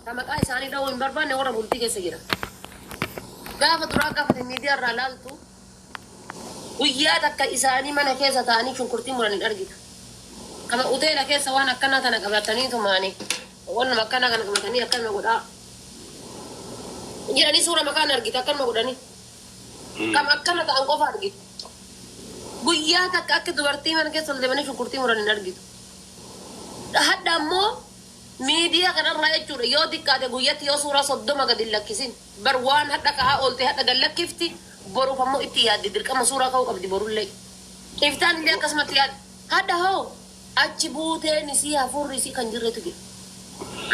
Ka maqaa isaanii dha'uu hin barbaanne warra bultii keessa jira. Gaafa duraa gaafa miidiyaa irraa laaltu guyyaa takka isaanii mana keessa taa'anii shunkurtii muran hin argitu. Kama uteela keessa waan akkanaa kana qabatanii tumaanii wannuma akkanaa kana qabatanii akkanuma godhaa jedhanii suura makaan argitu akkanuma godhanii. Kam akkana ta'an qofa argitu. Guyyaa takka akka dubartii mana keessa ol deemanii shunkurtii muran hin argitu. Hadha ammoo miidiyaa kanarraa jechuudha yoo xiqqaate guyyatti yoo suuraa 30 gadi hin lakkisin bar waan hadha ka'aa oolte hadha gad lakkifti boruuf ammoo itti yaaddi dirqama suuraa ka'uu qabdi borullee. Iftaan illee akkasumatti yaaddi. Hadha hoo achi buuteen isii hafuurri isii kan jirretu jira.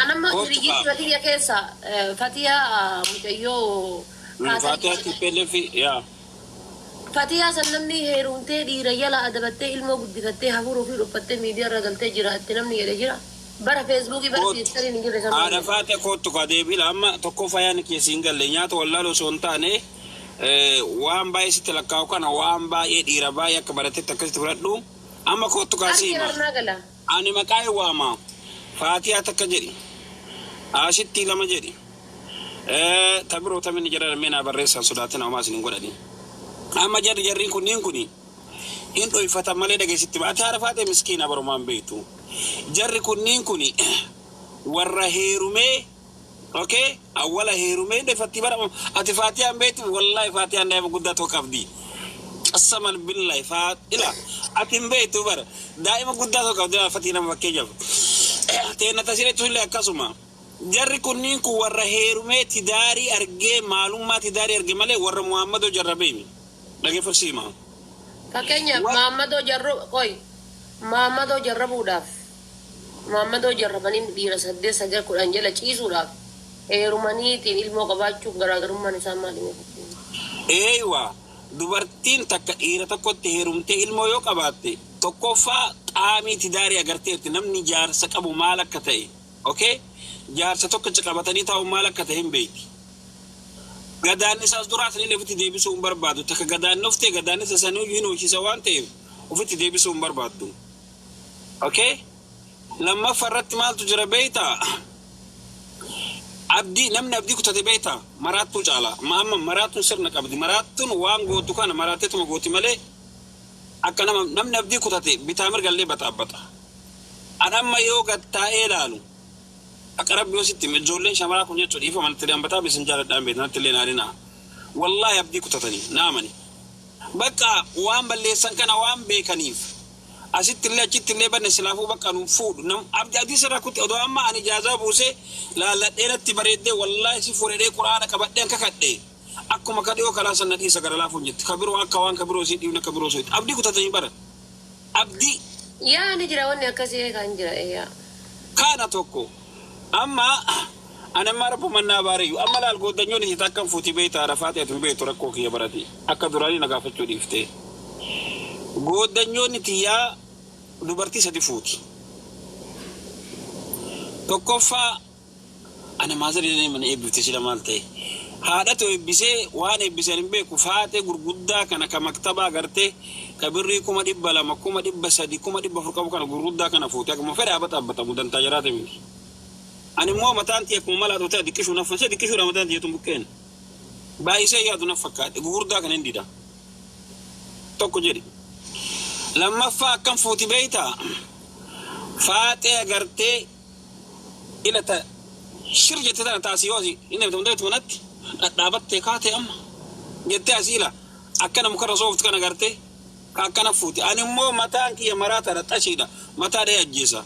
Anamma Kootu hiriyyii kaa. Fatiya keessa Fatiyaa mucayyoo Faatiyaa TPLF yaa. Fatiyaa san namni heerumtee dhiira jala adabattee ilmoo guddifattee hafuura ofii dhuffattee miidiyaa irra galtee jiraatte namni jedhe jira. Bara Feesbuukii bara Kootu. Tiwiitariin hin jirre san Haadha faate kootu ka deebiila amma tokkoffaa yaani keessi hin galle nyaata wallaaloo osoo hin taane waan baay'ee sitti lakkaa'u kana waan baay'ee dhiira baay'ee akka baratetti akkasitti fudhadhu amma kootu kaa Harki siima. barnaa gala. Ani maqaa hin waama. Faatiyaa takka jedhi. Asittii lama jedhi. Ta biroo taminni jedhan mee naa barreessan sodaatin homaa isin hin godhani. Amma jarri jarriin kunniin kuni hin dhoyfatan malee dhageessitti ati haadha faatee miskiina barumaan beektu. Jarri kunniin kuni warra heerumee okay awwala heerumee hin dhoyfattii bara ati faatiyaan beektu wallaahi faatiyaan daa'ima guddaa tokko qabdi. Qassaman billahi ila ati hin beektu bara daa'ima guddaa tokko qabdi fatii nama fakkeenyaaf. Teenna tasireetu illee akkasuma. Jarri kunniin kun warra heerumee tidaarii argee maalummaa tidaarii arge malee warra Muhammadoo jarrabeemi. Dhageeffadhu. Fakkeenyaaf Maammadoo jarru qoy Maammadoo jarrabuudhaaf Maammadoo jarrabanii dhiira 8 9 10 jala ciisuudhaaf heerumaniitiin ilmoo qabaachuuf garaagarummaan isaa maali? Eeywa dubartiin takka dhiira tokkotti heerumtee ilmoo yoo qabaatte tokkoffaa qaamii tidaarii agarteerti namni jaarsa qabu maal akka ta'e okay jaarsa tokkicha qabatanii taa'u maal akka ta'e hin beekti. Gadaannisaas duraa sanillee ofitti deebisuu hin barbaadu. Takka gadaannoftee gadaannisa sanuu hin hojjisa waan ta'eef ofitti deebisuu hin barbaaddu. Okay? Lammaffaa irratti maaltu jira beektaa? Abdii namni abdii kutate beektaa? Maraattuu caala. Amma maraattuun sirna qabdi. Maraattuun waan gootu kana maraatteetuma gooti malee akka nama namni abdii kutate bitaa mirgallee baxaabbata. An amma yoo gad taa'ee ilaalu akka rabbi yoo sitti ijoolleen shamaraa kun jechuudha dhiifama natti dambataa bisin jaaladhaan beektu natti illee naadina. Wallaahi abdii kutatanii naamani. Bakka waan balleessan kana waan beekaniif asitti illee achitti illee banne silaafuu bakka nu fuudhu. Abdii abdii sirraa kutti odoo amma ani ijaazaa buusee laalladhee natti bareeddee wallaahi si fuudhee quraana qabadheen kakadhee akkuma kadhiyoo karaa sana dhiisa gara laafuun jetti. Kabiroo akka waan kabiroo sii dhiifne kabiroo sii abdii kutatanii bara. Abdii. Yaa ni jira wanni akkasii kan jira yaa. Kana tokko amma ani amma rabbu mannaa baariyyu amma laal gooddanyoon isii takkan fuuti beektaa rafaa ta'etu beektu rakkoo kiyya barati akka duraanii na gaafachuu dhiifte. Gooddanyoonni tiyyaa dubartii sadi fuuti. Tokkoffaa ana maazarii mana eebbifte sila maal ta'e haadhatu eebbisee waan eebbiseen hin beeku faatee gurguddaa kana ka maktabaa agartee ka birrii 200,000 300,000 400,000 qabu kana gurguddaa kana fuute akkuma fedha abata abbatamu dantaa jiraate miti. Ani immoo mataan tiyya akkuma malaa dhufte diqqishuu naaf fakkaate diqqishuudha mataan tiyya tun buqqeen baay'isee yaadu naaf fakkaate gurguddaa kana hin dida tokko jedhi. Lammaffaa akkam fuuti beektaa faaxee agartee ila ta shir jette tana taasii yoo asii inni namni hundatti manatti dhadhaabattee kaatee amma jettee asii ila akkana mukarra sooftu kana agartee ka akkana fuuti. Ani immoo mataan kiyya maraataadha xashiidha mataa dhahee ajjeesa.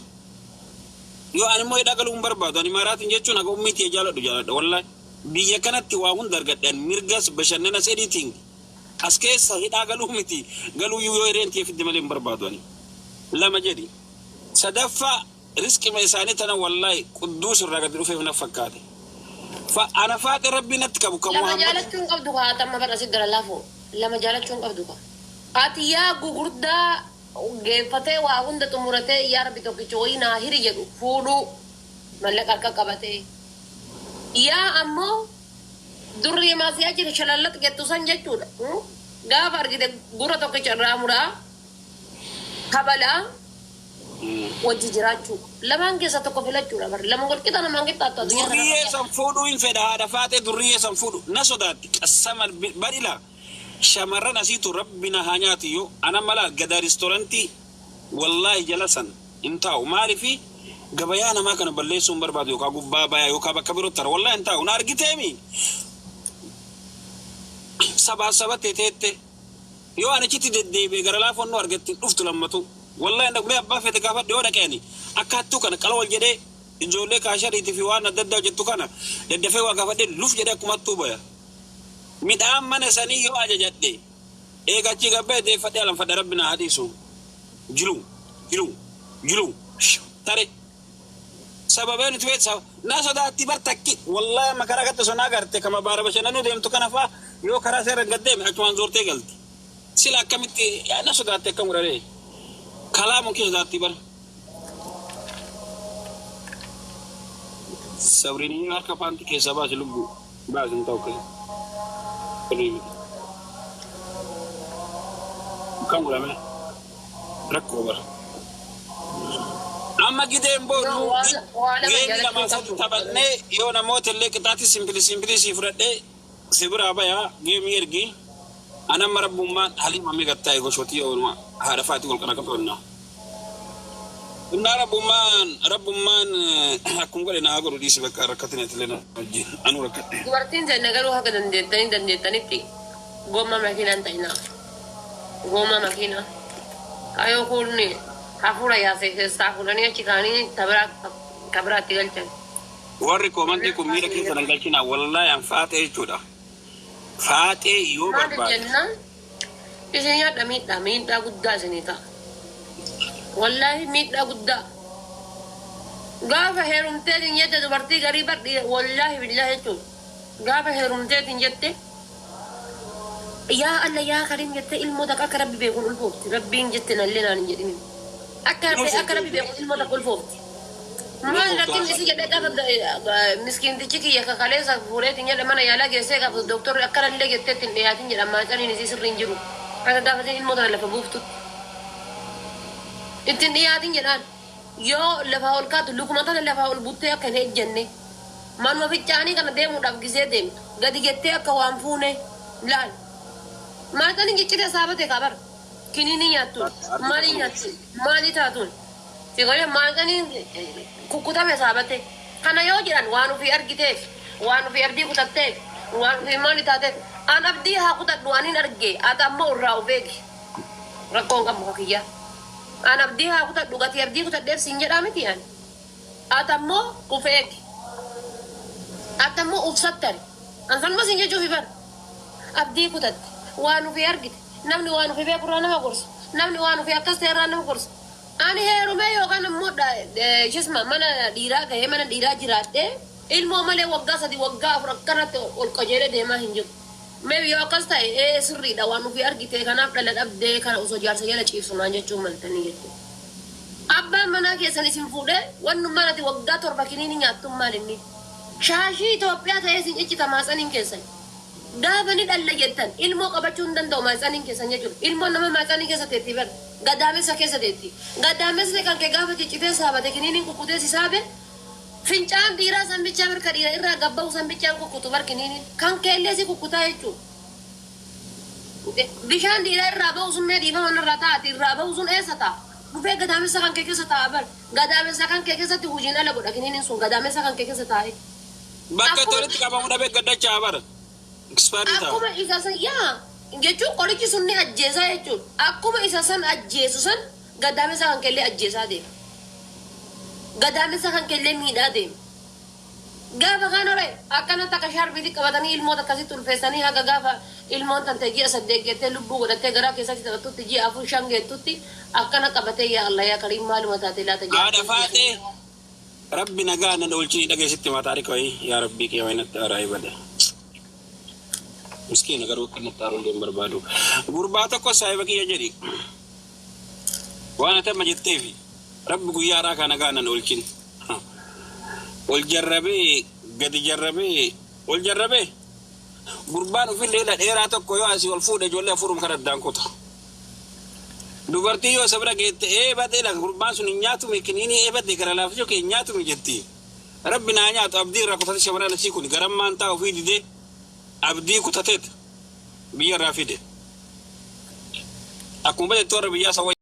Yoo ani immoo hidhaa galuu hin barbaadu ani maraatiin jechuun haga ummii tiyya jaaladhu jaaladha wallaahi. Biyya kanatti waa hunda argadhe ani mirgas bashannanas editing as keessa hidhaa galuu miti galuu yoo hireen tiyya fidde malee hin barbaadu ani. Lama jedhi. Sadaffaa risqima isaanii tana wallaahi qudduus irraa gadi dhufeef na fakkaate. Ana faaxe rabbii natti qabu kan Lama Muhammad. jaalachuu hin qabdu kaa tamma bara si gara laafoo. Lama jaalachuu hin qabdu kaa. Ati yaa gugurdaa geeffatee waa hunda xumuratee yaa rabbi tokkicha wayii naa hiri jedhu fuudhuu mallaqa harka qabatee. Yaa ammoo durrii maasiyaa jira shalallat jettu san jechuudha. Gaafa argite gurra tokkicha irraa muraa kabalaa Wajji jiraachuu. Lamaan keessaa tokko filachuudha bari. Lama wal qixa namaan qixxaattu addunyaa kana Durriyyee irra. San fuudhuu hin fedha. Haadha Faatee, durriyyee san fuudhu na sodaatti. Qassama badila shamarran asiitu rabbi na haa nyaatu. Yoo ana mala gada restoorantii wallaahi jala san hin taa'u. Maaliifi gabayaa namaa kana balleessuu hin barbaadu, yookaan gubbaa bayaa yookaan bakka birootti tara. Wallaahi hin taa'u. Na argiteemi, sabaa sabattee teette yoo ani achitti deddeebi'e gara laafonnoo argatti dhuftu lammatu. Wallaahi hin dhaqu. Abbaa fete gaafadhe. Yoo dhaqeeni akka hattuu kana qala wal jedhee ijoollee kaashariitii fi waan adda addaa hojjettu kana daddafee waa gaafadhe, luf jedhee akkuma hattuu baya. Midhaan mana sanii yoo ajajadhe, eega achii gabbee deeffadhee alanfadhe. Rabbi na haa dhiisu. Jiru jiru jiru tare sababee nuti beeksa na sodaatti bar. Takki wallaahi amma karaa gatte sonaa garte kama baara bashannanuu deemtu kana faa yoo karaa seera gad deeme achumaan zoortee galti. Sila akkamitti na sodaatti? Akkam godharee? Kalaamuun kee sodaatti bar. Sabriin harka paantii keessaa baasi, lubbuu baasi. Hin ta'u akkasi. Sirrii miti. Akkam godhame? Rakkoo bara. Amma gideen boonu Waa lama geemii jaalachuu lamaa sadi qabdu. Taphannee yoo namoota illee qixaatti simpili simpili sii fudhadhee si biraa bayaa. Geemii ergi. Anamma rabbummaan haliima mee gattaa'e goshootii oolmaa haadha faati wal qara qabannaa. Innaa rabbummaan akkuma godhe naa godhu. Dhiisi, bakka rakkatin ati illee na wajjin anuu rakkadhe. Dubartiin teenya garuu haga dandeettanitti gomma makiinaa hin ta'inaa. Gomma makiinaa. Kaayoo kun hafuura yaase keessaa fuudhanii achi kaanii tabiraatti galchan. Warri koomantii kun miira keessa nan galchinaa. Wallaahi an Faaxee jechuudha. Faaxee yoo Maali barbaade. Jennaan isin nyaadha, miidhaa guddaa isinii ta'a. Wallaahi miidhaa guddaa. Gaafa heerumteetiin jette dubartii garii badhi, wallaahi billaahi jechuudha. Gaafa heerumteetiin jette, yaa Alla yaa Karim jette, ilmoo takka akka Rabbi beekuun ulfoofti. Rabbiin jette nallee naan hin jedhini. Akka Rabbi beekuun ilmoo takka ulfoofti. Maal rakkinni isi jedhee gaafa miskiintichi kiyya kakaleessa fuudheetiin jedhe mana yaalaa geessee, gaafa dooktorri akkanallee jettee ittiin dhiyaatin jedha, maacaniin isii sirrii hin jiru. Akka gaafatiin ilmoo tana lafa buuftutti. Ittiin dhiyaatin jedhaan, yoo lafaa ol kaatu lukuma tana lafaa ol buttee akka hin ejjenne, manuma fincaanii kana deemuudhaaf gisee deemtu gadi jettee akka waan fuune laal. Maacaniin ciccite saabate kabar kiniinii nyaattuun maalii nyaattuun maalii taatuun sigalee maacaniin kukkutame saabate. Kana yoo jedhan waan ofii argiteef, waan ofii abdii kutatteef, waan ofii maali taateef. An abdii haa kutadhu, anin arge. Ati ammoo irraa of eegi. Rakkoon qabu kakiyyaa. An abdii haa kutadhu, gatii abdii kutadheef siin jedhaa miti ani. Ati ammoo of eegi. Ati ammoo uf sattari. An sanuma siin jechuuf bar. Abdii kutatte, waan ofii argite, namni waan ofii beeku irraa nama gorsa. Namni waan ofii akkas ta'e irraa nama gorsa. Ani heerumee yookaan ammoo shisma mana dhiiraa gahee mana dhiiraa jiraadhee ilmoo malee waggaa 3, waggaa 4 akkanatti ol qajeelee deemaa hin jiru. Mee yoo akkas ta'e ee sirriidha, waan ofii argite kanaaf dhala dhabdee kana osoo jaarsa jala ciibsu naan jechuun maltanii jechuudha. Abbaan manaa keessan isin fuudhee wannummaan ati waggaa 7 kiniini nyaattuun maal inni? Shaashii Itoophiyaa ta'ee isin ciccita maatsaniin keessan. Gaafa ni dhalla jettan ilmoo qabachuu hin danda'u maatsaniin keessan jechuudha. Ilmoon nama maatsanii keessa teetti bar. Gadaamessa keessa teetti. Gadaamesni kan kee gaafa ciccitee saabate, kiniiniin kukkutee si saabe, fincaan dhiiraa sanbichaa mirka dhiira irraa gabbaa'u sanbichaan kukkutu bar kiniiniin. Kan keellee si kukkutaa jechuudha. Bishaan dhiiraa irraa ba'u sun mee dhiifama irraa taa'ati irraa ba'u sun eessa ta'a? Dhufee gadaamessa kan kee keessa taa'a bar. Gadaamessa kan kee keessatti hojiin ala godha kiniiniin sun gadaamessa kan kee keessa taa'e. Bakka itti walitti qabamu dhabee gaddachaa bara. Expiry ta'a. Akkuma isa san yaa jechuun qorichi sun ni ajjeesaa jechuudha. Akkuma isa san ajjeesu san gadaamessa kan keellee ajjeesaa deema. Gadaamessa kan keellee miidhaa deema. Gaafa kaan hore akkanatti akka shaarbiitti qabatanii ilmoota akkasitti ulfeessanii haga gaafa ilmoon tante ji'a 8 geettee lubbuu godhattee garaa keessatti taphattutti, ji'a 4 5 geettutti akkana qabatee, yaa Allah yaa Kariim, maaluma taate laata? Haadha Faatee, rabbi nagaa nan oolchini. Dhageessitti maa taarika wayii, yaa rabbii kee wayinatti aaraa bade. Miskiina garuu akkanatti aaruu hin barbaadu. Gurbaa tokko saahiba kiyya jedhi. Waan ati amma jetteefi rabbi guyyaa haaraa kana nagaa nan oolchini. Ol jarrabee gadi jarrabee ol jarrabee gurbaan ofillee dheeraa tokko yoo asii ol fuudhe ijoollee afurum kan addaan kuta. Dubartii yoo isa bira geette ee badee lafa gurbaan sun hin nyaatume kiniinii ee badee gara laafisoo kee hin nyaatume jetti. Rabbi naa nyaatu abdii irraa kutate shamarran asii kun garammaan taa ofii didee abdii kutateet biyya irraa fide. Akkuma badetti warra biyyaa isa wayya.